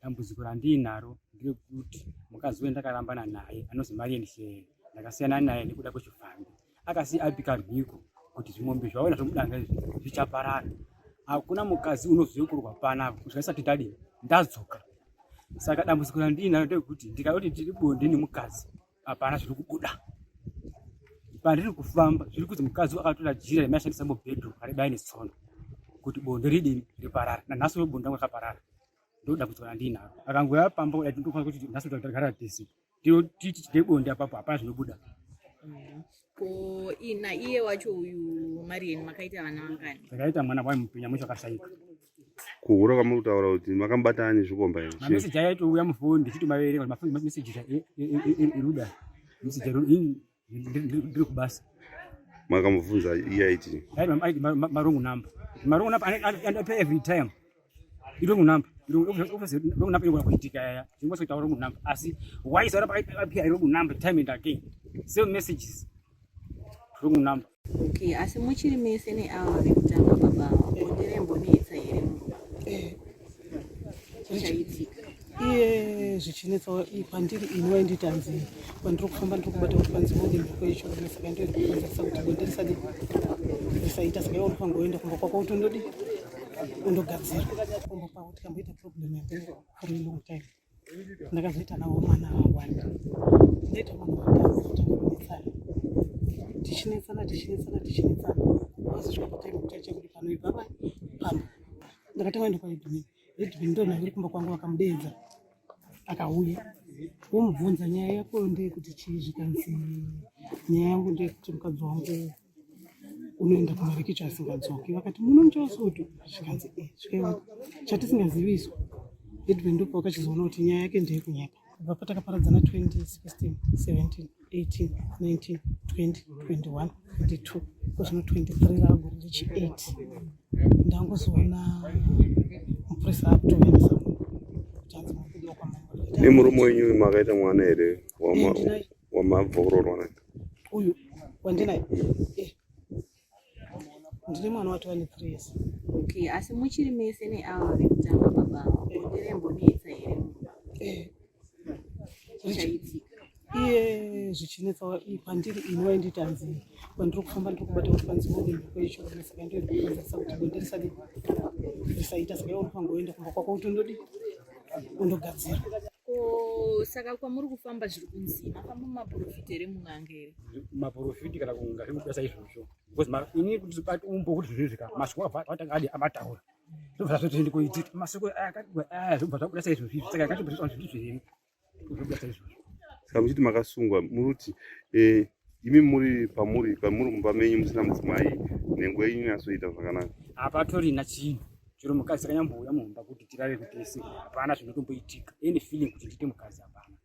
Dambudziko randiinaro nderekuti mukadzi wendakarambana naye anozi Marian Shere ndakasiyana naye nekuda kwechifambi. Akasiya apika mhiko kuti zvimombe zvaona zvomudanga izvi zvichaparara. Hakuna mukadzi unozoyokorwa panapa kusvika isati ndadii ndadzoka. Saka dambudziko randiinaro nderekuti ndikati ndiri bonde nemukadzi hapana zviri kubuda pandiri kufamba zviri kunzi mukadzi akatora jira remaishandisa mubhedroom aribaya netsono kuti bonde ridini riparara nanhasi uyo bonde rangu rakaparara ndodambudziko randinaro akangouya pamba kudai ndokwanisa kuti nhasi tagara tese tite bonde apapo hapana zvinobuda mm-hmm. ko ina iye wacho uyu marian makaita vana vangani takaita mwana wai mupenya mucho akashaika Kuhura kwamuri kutaura kuti makamubata ani zvikomba here? Mameseji aya aitouya mufoni ndichitomaverenga mameseji eruda meseji ndiri kubasa. Makamubvunza iye aiti? Marongo number. Marongo number anopa every time. Irongo number. Wrong number inogona kuitika yaya. Zvingoswa kuita wrong number. Asi why is apia wrong number time and again? Same messages. Wrong number. Okay, asi muchiri mese neava vekutanga baba ava bonde raimbonetsa here mumba? Eh. Chaitika. Iye zvichinetsa kwandiri ini wainditi hanzi kwandiri kufamba ndiri kubata kuti panzi bonde mhiko yechirume saka ndiyo ndikukonzeresa kuti bonde risadi risaita saka iwe unofanirwa kuenda kumba kwako kuti undodi undogadzira kumba kwavo tikamboita problem yamberi for a long time ndakazoita navo mwana one ndaita mwana watanga kunetsana tichinetsana tichinetsana tichinetsana vazosvika patime kuti achekuti panoibva pa pano ndakatanga kuenda kwaedmin edmin ndonaviri kumba kwangu vakamudeedza akauya womubvunza nyaya yako ndeyekuti chii zvikanzi nyaya yangu ndeyekuti mukadzi wangu unoenda kumarikicho asingadzoki vakati munomuchasoto zvikanzi e zvikaiwa chatisingazivi isu edwin ndipo vakachizoona kuti nyaya yake ndeyekunyepa kubva patakaparadzana 2016 17 18 19 20 21 22 kozvino 23 raagore rechi 8 ndangozoona mupurisa akutoendesa munhu kuti anzi muri kudiwa kwamambo nemurume wenyu makaita mwana here wamabva kuroorwa naye uyu wandinaye eh. ndine mwana watova ne three years okay asi muchiri mese neava vekutanga baba ava bonde raimbonetsa here mumba eh. chaitika iye zvichinetsa kwandiri ini wainditi hanzi kwandiri kufamba ndiri kubata kuti panzi bonde mhiko yechirume saka ndiyo ndikukonzeresa kuti bonde risadi risaita saka iwe unofanirwa kuenda kumba kwako kuti undodi undogadzira Ko saka kwamuri kufamba zviri kunzi mafamba mumaprofita here mun'anga here? Maprofiti kana kunga zviri kuda saizvozvo because ini kuti bati umbo kuti zvinhu zvika mashoko abva atanga adi amataura zvobva zvazotoende kuitika mashoko aya aya zvobva zvabuda saizvozvo izvi saka akatobva zvinhu zviri zvobuda saizvozvo. Saka muchiti makasungwa muri kuti eh, imi muri pamuri pamuri mumba menyu musina mudzimai nhengo yenyu inyasoita zvakanaka. Hapatorina chinhu chero mukadzi akanyambouya mumba kuti tirare kutese hapana zvinotomboitika any feeling kuti ndiite mukadzi hapana.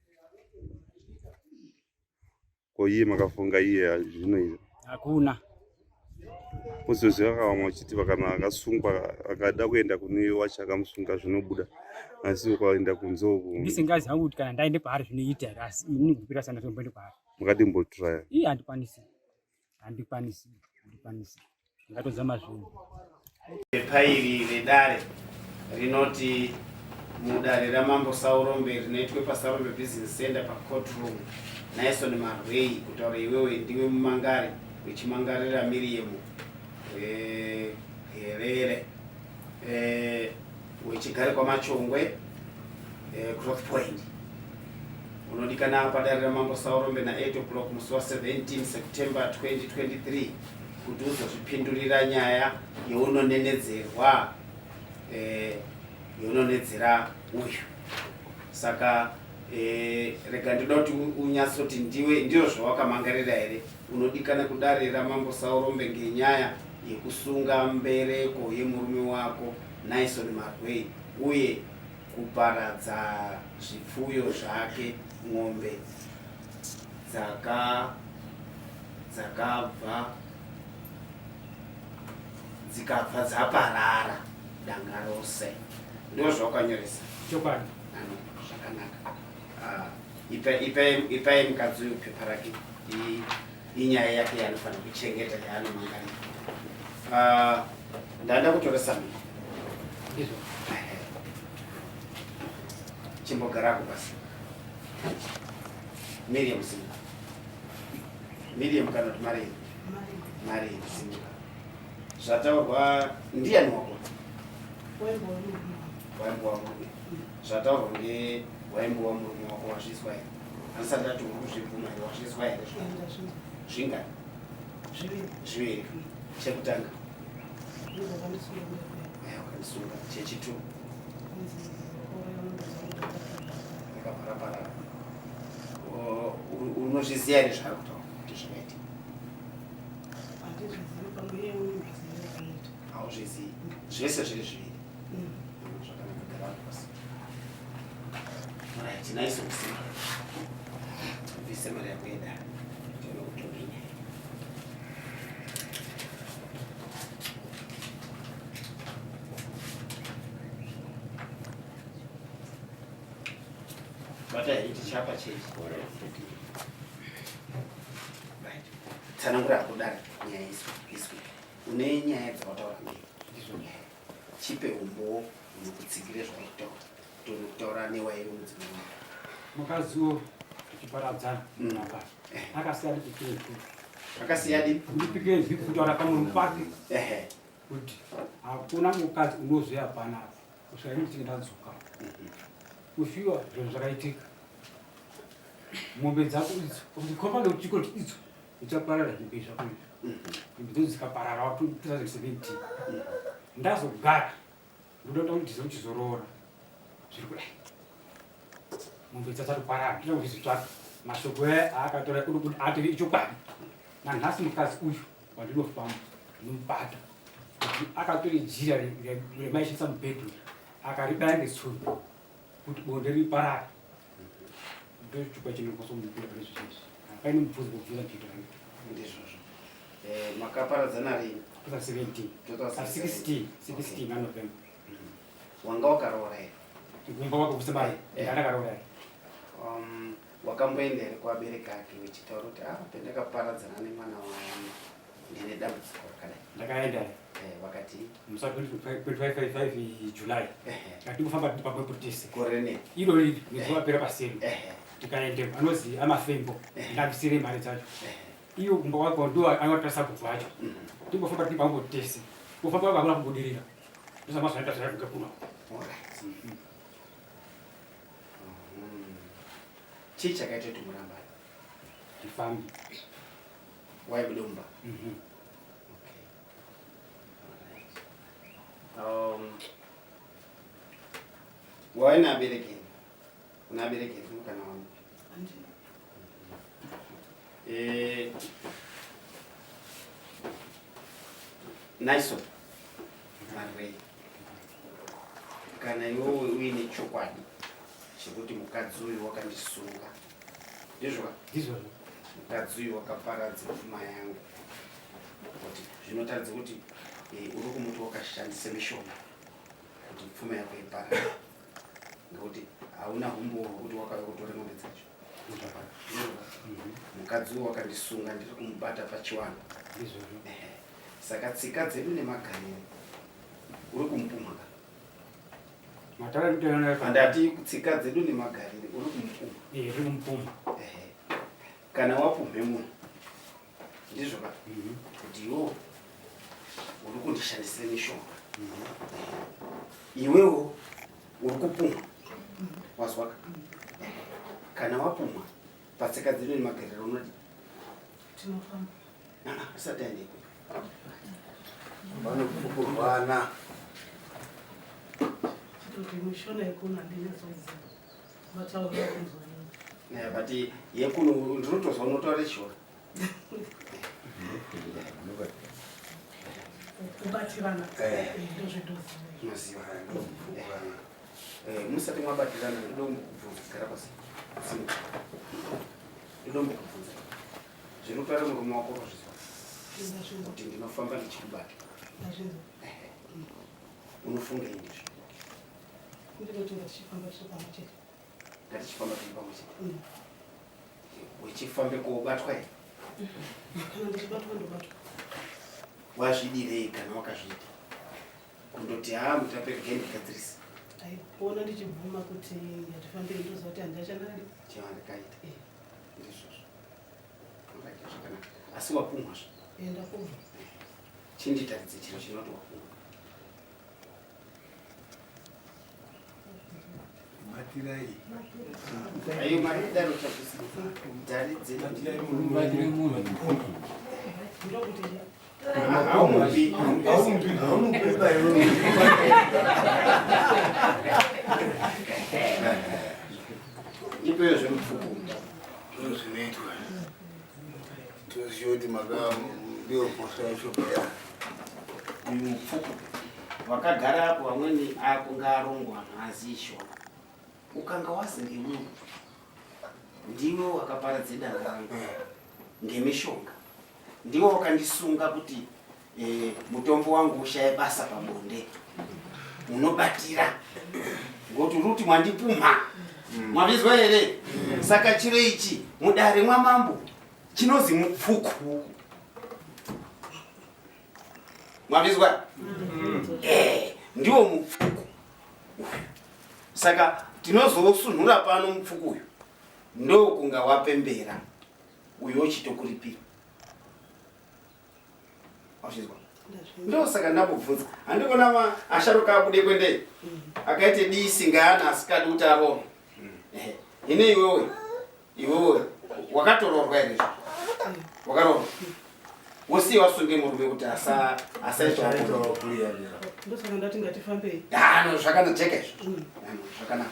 Ko iye makafunga iye zvinoita? Hakuna. Mozoziva vamwe vachiti kana akasungwa akada kuenda kune wacho akamusunga zvinobuda asi ukaenda kunze uku ndisingazi hangu kuti kana ndaende paari zvinoita here asi ini kupira sana zvinomboende paari makati mbotraya iye handikwanisi handikwanisi handikwanisi ndingatozama zvinhu Pepa iri redare rinoti mudare raMambo Saurombe rinoitwe paSaurombe Business Center paCourt Room, Naison Marwei kutaura iwewe ndiwe mumangari wechimangarira Miriam eh, Herere eh, wechigare kwaMachongwe eh, Growth Point unodikana padare raMambo Saurombe na 8 o'clock musi wa 17 September 2023 kuti uzozvipindurira nyaya yeunonenedzerwa eh, yeunonedzera uyu saka eh, rega ndinoda kuti unyatsoti ndiwe ndiro zvawakamangarira here unodikana kudare ramambo saurombe ngenyaya yekusunga mbereko yemurume wako Nison Marwei uye kuparadza zvipfuyo zvake ng'ombe dzaka dzakabva dzikabva dzaparara danga rose ndo zvawakanyoresa chokwadi ano zvakanaka ah, ipai mukadzi uyu pepa rake inyaya yake yaanofanira kuchengeta yaanomangarira ah, ndanda kutoresa mhiko. Chimbogarako pasi. Miriam simuka. Miriam kana kuti Mariam? Mariam simuka. Zvataurwa ndiani wako? Waimbowa murume. Zvataurwa nge waimbowa murume wako wazvizwa here? Handisati ndati uri kuzvibvuma here wazvizwa here? Zvingani? Zviviri. Chekutanga. Wakandisunga. Chechitu. Rakabva Unozviziva here zvaari kutaura kuti zvakaita? Hauzvizivi. Zvese zviri zviviri. Zvakanaka gara pasi. Alright, nice kusimuka. Bvise mari yako yedare. Tione kutonga nyaya. Bata hiti chapa chechi. Right. Tsanangura hako dare nyaya iswe. Iswe. Une nyaya dzawataura nei? Ndizvo. Chipe umbowo hunokutsigire zvauri kutaura. Kuti uri kutaura newaive mudzimai wako. Mukadzi uwo tichiparadzana apa akasiya ndipikire mhiko. Akasiya dini? Ndipikire mhiko kutaura pamuromo pake kuti hakuna mukadzi unozoya panapa kusvika ini ndichinge ndadzoka. Kusviwa zvinhu zvakaitika. Mombe dzako idzo, kuti khomba ngekuchiko kuti idzo dzichaparara zvimbe zvako izvi. Mombe dzo dzikaparara 2017. Ndazogara ndoda kuti ndize uchizorora. Zviri kudai. Mombe dzadzatoparara, ndinoda kuzvitsvaka. Mashoko aya aakatora uri kuti atove ichokwadi. Nanhasi mukadzi uyu wandinofamba ndinomubata kuti akatore jira remaishandisa mubedroom akaribaya ngetsono kuti bonde riparare. Ndochikwa chinokwanisa kumupira pane zvizhinji. Paine mubvunzo kubvunza mhinduro yangu. Ndizvozvo. Makaparadzana rini? 2017. 2017. 16, 16 na November. Wanga wakaroora here? Kumba wako kusema ndakaroora here? Wakamboenda here kuvabereki ake uchitaura kuti pendakaparadzana nemwana wangu ndine dambudziko rakadai? Ndakaenda. Wakati? Musi wa 25 July. Ngatingofamba tiri pamwepo tese. Gore rineri. Iro riri mwedzi wapera paseri. Tikaenda anozi amafembo. Ndabvisire mari dzacho. Iyo kumba kwako ndo anotarisa kubva wacho. Tingofamba tiri pamwepo tese. Kufamba kwako hakuna kubudirira. Ndosaka zvanoita zvakaita kuno. Alright. Chii chakaita kuti murambane? Ndifambi. Waibuda mumba? Okay. Alright. Waina abereki here? Una abereki here kana wangu? Nice. Marwei. Kana iwewe uine chokwadi chekuti mukadzi uyu wakandisunga. Ndizvo ka? Ndizvo. Mukadzi uyu wakaparadza pfuma yangu. Kuti zvinotaridza kuti uri kumuti wakashandisa mishonga kuti pfuma yako iparare. Ngekuti hauna humbowo hwekuti wakauya kutora mombe dzacho. Ndizvo ka? Mukadzi uyu wakandisunga ndiri kumubata pachiwanhu. Ndizvo. Saka tsika dzedu nemagariro uri kumupumha ka? Matara kuti ana Andati tsika dzedu nemagariro uri kumupumha. Ndiri kumupumha. Kana wapumhe munhu. Ndizvo ka? Kuti iwewe uri kundishandisira mishonga. Iwewe uri kupumha. Wazwa ka? Kana wapumha patsika dzedu nemagariro unoti Tinofamba. Asati aende ikweyo. Vanopfukurwana. Chitoti mishona yekuno handinyatsouziva. Matauriro akunzwa. Yeah, but yekuno ndinotozwa unotaura chishona. Kubatirana. Ndozvindoziva. Unoziva. Musati mwabatirana ndoda kumbokubvunza. Gara pasi. Simuka. Ndoda kumbokubvunza. Zvinotaura murume wako wazvizwa. Ndazvinzwa. Kuti ndinofamba ndichikubata. Ndazvinzwa. Unofunga ndizvo? Ndinoti ngatichifamba tiri pamwe chete. Ngatichifamba tiri pamwe chete. Uchifambe kobatwa here? Kana ndichibatwa ndobatwa. Wazvidirei kana wakazviita? Kundoti haa mutape regai ndigadzirise. Aiwa, kuona ndichibvuma kuti ngatifambei ndoziva kuti handachanadi. Chavandikaita. Eh. Ndizvozvo. Ungaita zvakanaka. Asi wapumwa zve. Eh, ndapumwa. Chinditaridze chiro chinoti wapumwa. Batirai. Ayo mari daro chakusi. Taridze. Batire munhu. Ndokuti Haumupi. Haumupi. Haumupi iwewe. Ipeyo zvemupfuku. Ndozvinoitwa. Toziva kuti maka ndiyo mhosva yacho paya. Uyu mupfuku. Wakagara apo vamweni ako ngaarongwa haaziyi shona. Ukanga wazi ngemunhu ndiwe wakaparadza danga rangu ngemishonga. Ndiwe wakandisunga kuti eh, mutombo wangu ushaye basa pabonde. Unobatira ngokuti uri kuti mwandipumha. Mwazvizwa here? Saka chiro ichi mudare mwamambo chinozi mupfuku. Mwazvizwa? Eh, ndiwo mupfuku uyu. Saka tinozosunhura pano mupfuku uyu ndokunga wapembera uyu ochitokuripira. Wazvizwa? Ndosaka ndambobvunza handikona asharuka abude kwende akaite disi ngaana asikadi kuti aroorwe. Ehe, hino iwewe iwewe wakatoroorwa here izvo? Wakaroorwa wosiye wasunge murume kuti asaita Ndosaka ndati ngatifambei. Ah, no, zvakanajeka izvo. Ah, no, zvakanaka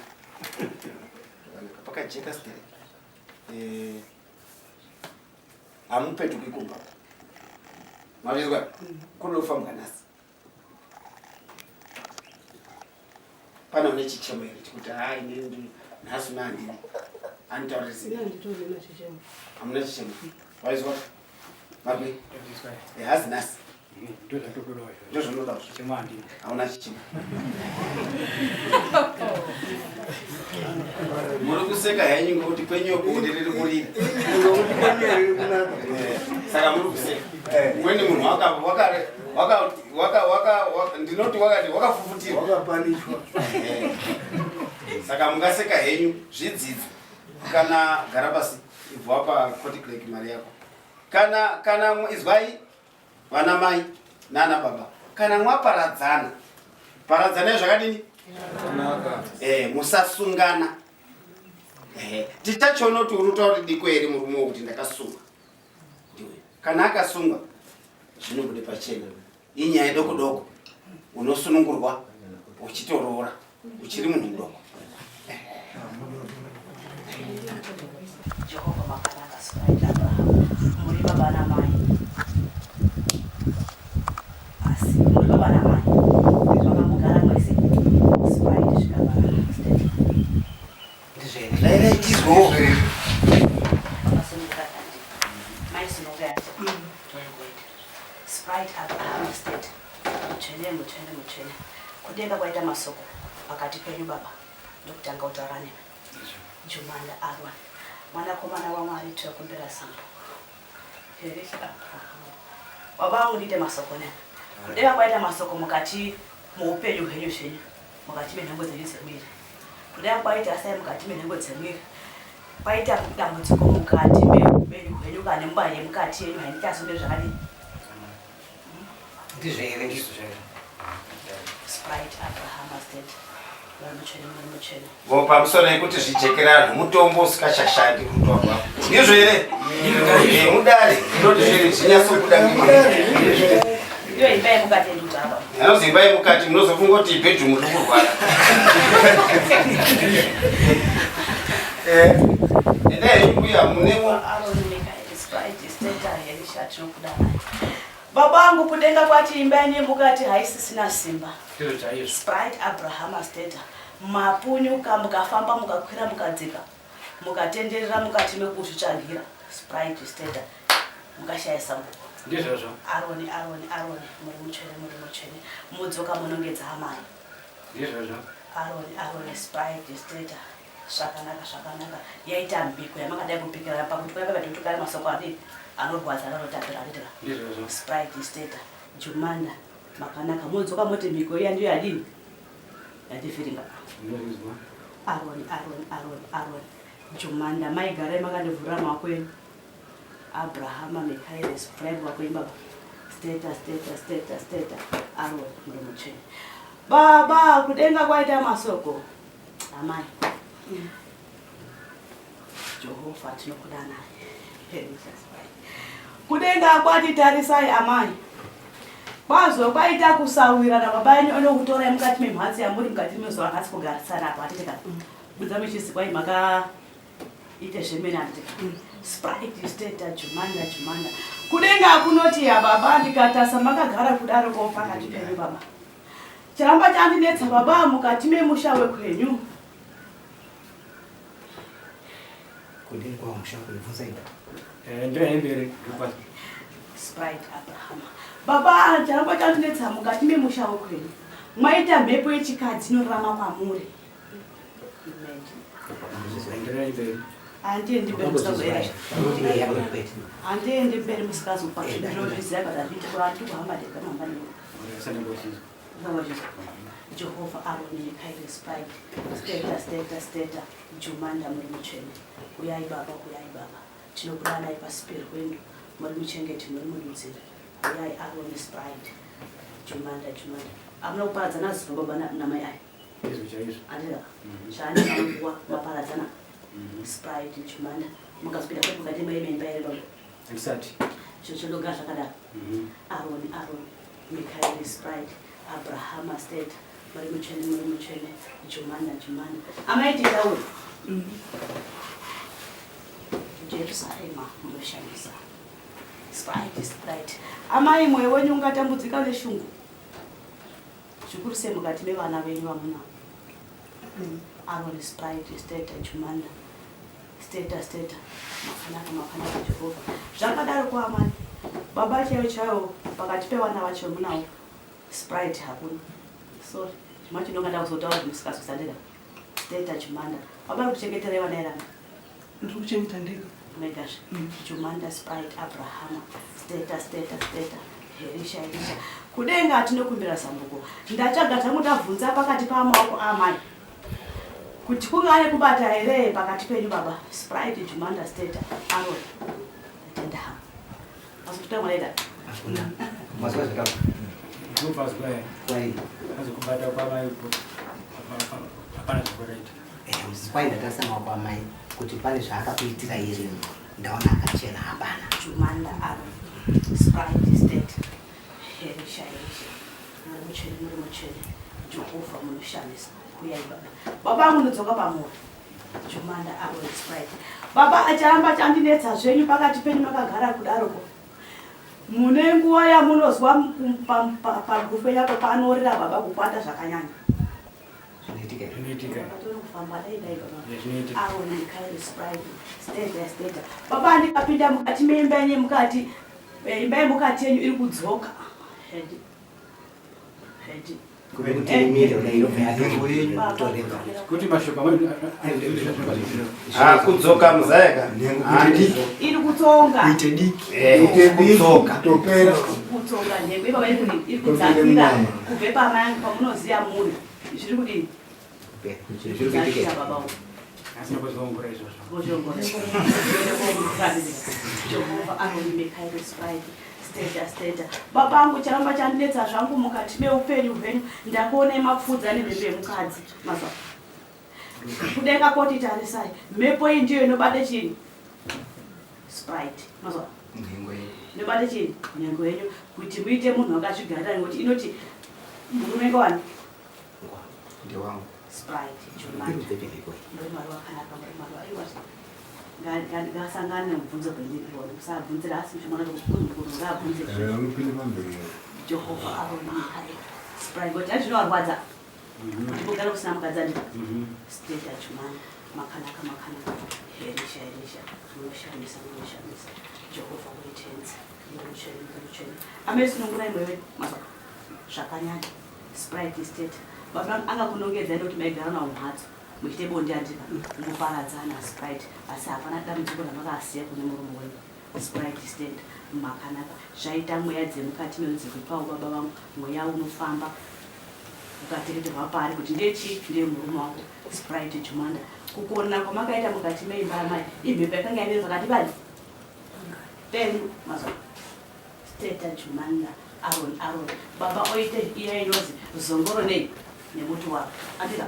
zvakanaka pakajeka stereki. Eh, hamupetuki kumba mazvizwa kunofambwa nhasi pane une chichemo here chekuti hai inini nhasi una handidi anitaurire Ini handitorina chichemo. Hamuna chichemo waizwa magwe hazi nhasi Ndozvatokudawo. Ndozvinoda. Chichemo handina. Hauna chichemo. Muri kuseka henyu ngekuti kwenyu bonde riri kurira. Eh, saka muri kuseka umweni munhu ndinoti wakati wakafufutirwa. Wakapanishwa. Eh, saka mungaseka henyu zvidzidzo. Kana gara pasi ibva wapa court clerk mari yako. Kana izwai vana mai nana baba, kana mwaparadzana paradzanai zvakadini? Eh, musasungana. Eh, tichachiona kuti uri kutaura kuti diko here murume wokuti ndakasungwa. Ndiwe. Kana akasungwa zvinobude pachena, inyaya doko doko, unosunungurwa uchitoroora uchiri munhu mudoko. Jehovha makanaka Sprite Abraham muri baba namai asi muri baba namai makambogara mwese Sprite zvikava Ndizvo here? Tizwo. Vakasununguka andi mai sununguka andi Sprite Abraham state mutsvene mutsvene mutsvene kudenga kwaita masoko pakati penyu baba ndokutanga kutaura nemi Jumanda Arwan mwanakomana waMwari tinokumbira sambo Eric Abraham baba vangu ndiite masoko nemi kudenga kwaita masoko mukati muupenyu hwenyu zvenyu mukati menhengo dzenyu dzemwiri kudenga kwaita sai mukati menhengo dzemwiri kwaita dambudziko mukati meupenyu hwenyu kana nemumba yemukati yenyu haindichasomeri zvakadini. Ndizvo here? Ndizvo here? Sprite Abraham state muri mutsvene muri mutsvene. Ngo pamusoro yekuti zvijekera vanhu mutombo usikachashandi kutorwa. Ndizvo here? Eh, mudare ndoti zviri zvinyatsobuda. Ndiyo imba yemukati yendikutaura. Anozi imba yemukati munozofunga kuti bedroom riri kurwara. Eh, endai henyu mbuya munemo. Aaron Mikael Sprite state Elisha tinokuda naye. Baba vangu kudenga kwati imba yenyu yemukati haisisina simba. Ndizvo chaizvo. Sprite Abraham state mapunyuka mukafamba mukakwira mukadzika mukatenderera mukati mekuzvitsvagira Sprite state mukashaya sambuko. Ndizvozvo. Aroni Aroni Aroni muri mutsvene muri mutsvene mudzoka munongedza amai. Ndizvozvo. Aroni Aroni Sprite state zvakanaka zvakanaka yaita mbiko yamakadai kupikira pakuti kwaiva vatotukana masoko adii anorwadza anotapira aditira. Ndizvozvo. Sprite state Jumanda makanaka mudzoka moti mhiko iya ndiyo yadini yandivhiringa. Ndinozvizwa. Aroni, Aroni, Aroni, Aroni. Jumanda, mai garai makandivhurira maoko enyu. Abrahama, Mikaeri, Sprite wako baba. Steta, steta, steta, steta. Aroni, muri mutsvene. Baba, kudenga kwaita masoko. Amai. Jehovha tinokudanai. Kudenga kwati tarisai amai. Kwazvo kwaita kusawirana baba enyu anokutorai mukati memhatso yamuri mukati mezuva nhasi kugarisana apa handiti ka. Budza muchisi kwai maka ite zvemene handiti ka. Sprite steta jumanda jumanda. Kudenga kunoti ya baba ndikatasa makagara kudaro ko pakati penyu baba. Charamba chandinetsa baba mukati memusha wekwenyu. Kudini kwa musha kuibvunza ida. Eh, ndira hembere ndokwazi. Sprite Abraham. Baba charamba chandinetsa mukati memusha wekwenyu. Mwaita mhepo yechikadzi inorarama kwamuri. Imagine. Ndira hembere. Handiendi mberi musikazoera. Handiendi mberi musikazokwa. Ndinozviziva but hazviiti kuti handikuhamba ndega mamba newe. Ndisanda ngozvizwa. Ngavazvizwa. Jehovha Aroni Mikaeli Sprite. Steta steta steta. Jumanda muri mutsvene. Uyai baba uyai baba. Tinokudanai pasi perwendo. Muri muchengeti muri mududziri. Uyai Aroni Sprite. Jumanda jumanda. Hamuna kuparadzana zuva baba namai aya. Izvo chaizvo. Andira. Zvaane manguva maparadzana. Sprite Jumanda. Mukazopinda kwedu mukati meimba here baba. Handisati. Zvinhu zvinogara zvakadaro. Aroni, Aroni, Mikaeri, Sprite, Abrahama, Steta, muri mutsvene, muri mutsvene, Jumanda, Jumanda. Amai titaure. Jerusarema munoshamisa. Sprite, Sprite. Amai mwoyo wenyu ungatambudzika neshungu. Zvikuru sei mukati mevana venyu vamuna. Aroni, Sprite, Steta, Jumanda. Steta, steta. Makanaka, makanaka Jehovha. Zvakadaro kwaamai. Baba chaivo chaivo pakati pevana vacho munawo Sprite hakuna. Sorry. Chimwe chinonga ndakuzotaura kuti musikazosandira. Steta Jumanda. Baba ari kuchengeterai vana here amai? Ndiri kuchengeta ndega. Megazve. Jumanda Sprite Abrahama. Steta, steta, steta. Erisha, Erisha. Kudenga tinokumbira zambuko. Ndatsvaga tangu ndabvunza pakati pamaoko amai. Kuti kungave kubata here pakati penyu baba. Sprite Jumanda Steta Aaron. Ndatenda hangu. Mazokuta mwana ida. Hakuna. Mazwa zvakapa. Ndopazwa eh. Kwai. Azokubata kwamai hapana zvakaita. Eh, kwai ndatarisa maoko amai kuti pane zvaakakuitira here ndaona akachena hapana. Jumanda Aaron. Sprite Steta. Erisha, Erisha. Muri mutsvene, muri mutsvene. Jehovha munoshamisa. Uyai baba. Baba vangu ndodzoka pamwoyo. Jumanda Aaron Sprite. Baba acharamba achandinetsa zvenyu pakati penyu makagara kudaroko. Mune nguva yamunozwa pagufe yako panorira baba kukwata zvakanyanya. Zvinoitika. Zvinoitika. Tori kufamba dai dai baba. Eh, Zvinoitika. Aaron Mikaeli Sprite. Steta steta. Baba ndikapinda mukati meimba yenyu mukati imba yemukati yenyu iri kudzoka. Hedi. Hedi. Kuve kuti imire kudai inobva yatotoreva. Kuti mashoko amweni Ah, kudzoka muzayaka. Nhengo kuite diki. Iri kutsonga. Kuite diki. Eh, Kuite diki. kudzoka. Kutopera. Kutsonga nhengo ibaba iri kudii? Iri Topera kudzakira munyama. kubve pamai pamunoziya muri. Zviri kudii? Zviri kuitika. Kudzakira baba uyu. Asina kuzviongorora izvozvo. Jehovha Aroni Mikaeri Sprite Steta Steta. Baba angu charamba chandinetsa zvangu mukati meupenyu hwenyu ndakuonai mapfudza nemhepo yemukadzi mazuva kudenga koti tarisai mhepo iyi ndiyo inobata chini Sprite mazuva Nhengo yenyu. inobata chini nhengo yenyu kuti muite munhu akazvigarira nekuti inoti murume ngowani Ngwa. Ndewangu. Sprite Iri Jumanda kubvepi mhepo iyi? muri mwari wakanaka muri mwari aiwa ngasangane nemubvunzo kwendiri kusabvunzira asi mwana mukuru ngaabvunze Unopinda pamberi. Jehovha Aroni Mikaeli Sprite kuti azvinovarwadza kuti kugara kusina mukadzi andika Steta Jumanda makanaka makanaka Erisha Erisha munoshamisa munoshamisa Jehovha weitenzi muri mutsvene muri mutsvene amai sunungurai mwoyo wenyu mazwa zvakanyanya Sprite Steta baba angakunongedzai nekuti maigara nawo mhatso muchite bonde andika muparadzana Sprite asi hapana dambudziko ramakasiya kune murume wenyu Sprite Steta makanaka zvaita mweya dzemukati menyu dzekupawo baba vangu mweya unofamba Ukateketerwa paari kuti ndiye chii? Ndiye murume wako Sprite Jumanda. Kukona kwamakaita mukati meimba yamai imhepo yakanga yamira pakati pani penyu mazuva Steta Jumanda Aaron Aaron baba oite iya inozi zongoro nei nemuti wako andika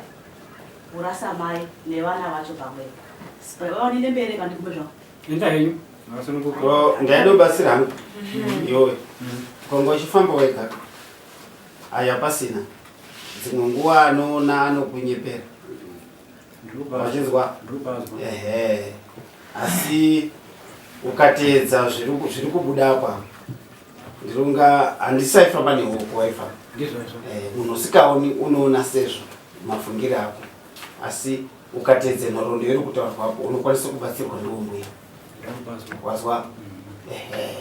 kurasa mai nevana vacho pamwepo. Sprite vaone nembereka ndikume zvavo. Enda henyu. Makasununguka. Ko ndaidobatsira hangu iwe. Kongo uchifamba wega. Aya pasina. Dzimwe nguva anoona anokunyepera. Wachinzwa? Ehe. Asi ukateedza zviri zviri kubuda apa ndirunga handisaifamba nehoko waifamba. Ndizvozvo. Eh, munhu usikaoni unoona sezvo mafungire ako asi ukateedza nhoroondo iri kutaurwa apo unokwanisa kubatsirwa ndiwo mbuya. Wazwa? Ehe.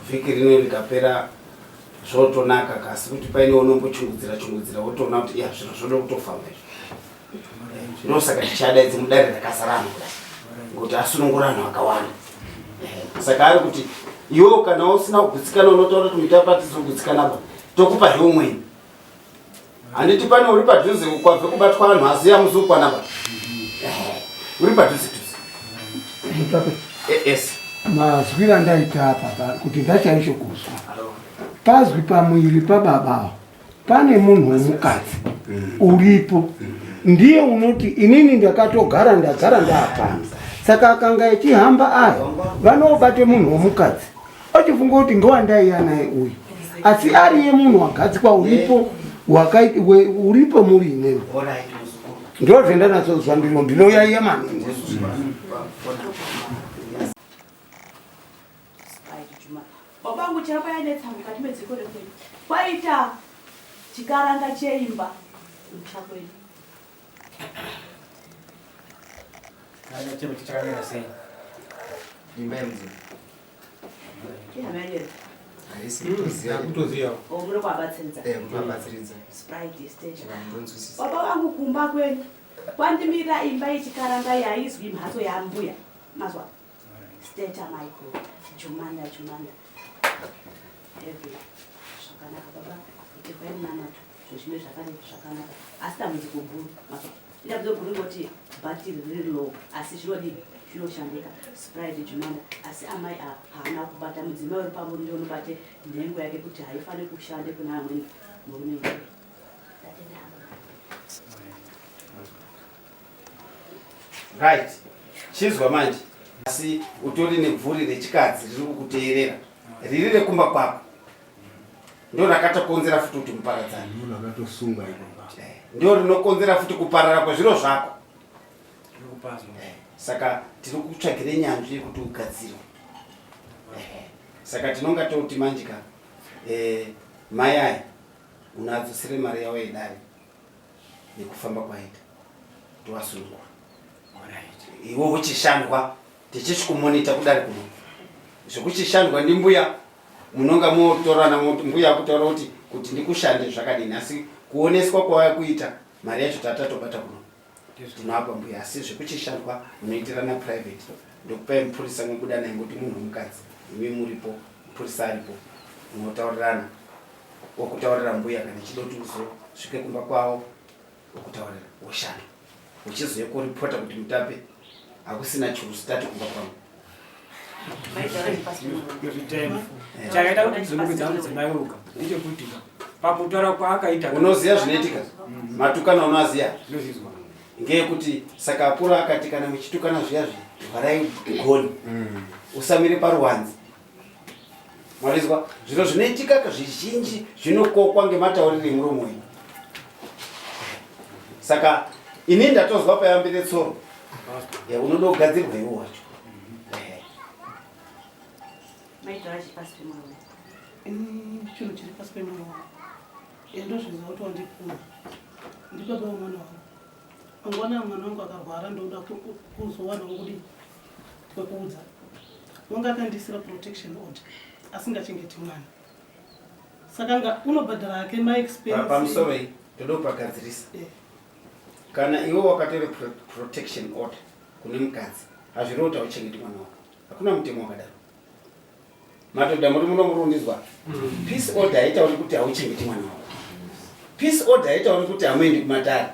Vhiki rino rikapera zvotonaka kasi kuti paine unombochungudzira chungudzira wotoona kuti ya zviro zvoda kutofamba izvi. Ndosaka tichadaidze mudare rakazara vanhu kudai ngokuti asunungura vanhu vakawanda. Saka ari kuti iwewo kana usina kugutsikana unotaura kuti mutapa tizogutsikana ba tokupa he umweni. Handiti pane uri padhuze kwabve kubatwa vanhu asi amuzokwana ba. Uri padhuze dhuze. Mutape. Yes. Mazwira andaita apa kuti ndachaisho kuzwa. Pazwi pamwiri pababa pane munhu wemukadzi uripo ndiye unoti inini ndakatogara ndagara ndaapano saka akanga echihamba aya vanobate munhu womukadzi ochifunga kuti ngowandaiya naye uyu asi ariye munhu wagadzikwa uripo uripo muri inini ndozvendanatsozwa ndino ndinoyaiya maningi. Baba vangu chiramba yanetsa mukati medziko rekwenyu kwaita chikaranga cheimba kumusha kwenyu. Chikaranga cheimba chakamira sei? Imba yemudzimu. Ihama yenyu here? Haisi kutoziva. Kutoziva. Oh, muri kuvabatsiridza. Eh, kuvabatsiridza. Sprite stage. Ndonzwisisa. Baba vangu kumba kwenyu kwandimira imba yechikaranga yaizwi mhatso yambuya. Mazwa. Steta Michael, Jumanda Jumanda. Heavy. Zvakanaka baba. Itirwai munamato. Zvinhu zvimwe zvakanaka zvakanaka. Asi dambudziko guru. Mazwa. Idambudziko guru ngoti bhatiri riri low asi zvinodii zvinoshandika. Sprite Jumanda asi amai ava haana kubata mudzimai uri pamuri ndiye unobate nhengo yake kuti haifaniri kushande kuna amweni murume iyoyo. Ndatenda hangu. Right. Chizwa manje. Asi utori nebvuri rechikadzi riri kukuteerera. Riri rekumba kwako. Ndo rakatokonzera futi kuti muparadzane. Ndo rakatosunga iko. Eh, ndo rinokonzera futi kuparara kwezviro zvako. Eh, saka tiri kutsvagire nyanzvi yekuti ugadzirwe. Eh, saka tinonga toti manje ka eh, mai aya unadzosere mari yawo yedare nekufamba kwaita tovasunungura iwe uchishandwa tichishikumonita kudari kuno zvekuchishandwa ndimbuya munonga motorana mbuya akutaura kuti kuti ndikushande zvakadini asi kuoneswa kwawaya kuita mari yacho tatatobata kuno tinoapa mbuya asi zvekuchishandwa munoitirana private ndokupai mupurisa mobuda naye ngokuti munhu wemukadzi imi muripo mupurisa aripo munotaurirana Wokutaurira mbuya kana ichida kuti uzosvike kumba kwavo wokutaurira woshanda uchizouya koripota kuti mutape hakusina churustati kumba kwangu. Chakaita kuti ndizonongedza mudzimai uka ndechekuti pakutaura kwaakaita unoziva zvinoitika matukana unoaziva ngeyekuti saka akura akati kana muchitukana zviya zviya vharai goni usamire paruwanze Mazvizwa? Zviro zvinoitika zvizhinji zvinokokwa ngematauriro emuromo wenyu. Saka ini ndatozwa payambire tsoro. Ya unoda kugadzirwa iwo wacho. Ini chinhu chiri pasi pemwoyo wangu. Ndozviziva kuti wandipuma. Ndibaba wemwana wangu. Mangwana mwana wangu akarwara ndoda kuzowanawo kudii kwekuudza. Wanga akandisira protection order asingachengeti mwana. Saka nga unobhadhara hake ma expense. Pamusoro iyi toda kupagadzirisa. Eh. Kana iwe wakatora protection order kune mukadzi hazvirevi kuti hauchengeti mwana wako. Hakuna mutemo wakadaro. Madhodha muri muno muri kundinzwa? Peace order haitauri kuti hauchengeti mwana wako. Peace order haitauri kuti hamuendi kumatare.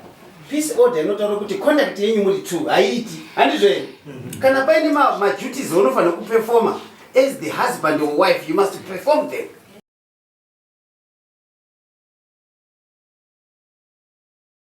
Peace order inotaura kuti conduct yenyu muri two haiiti. Handizvo here? Kana paine maduties aunofanira kuperforma as the husband or wife, you must perform them.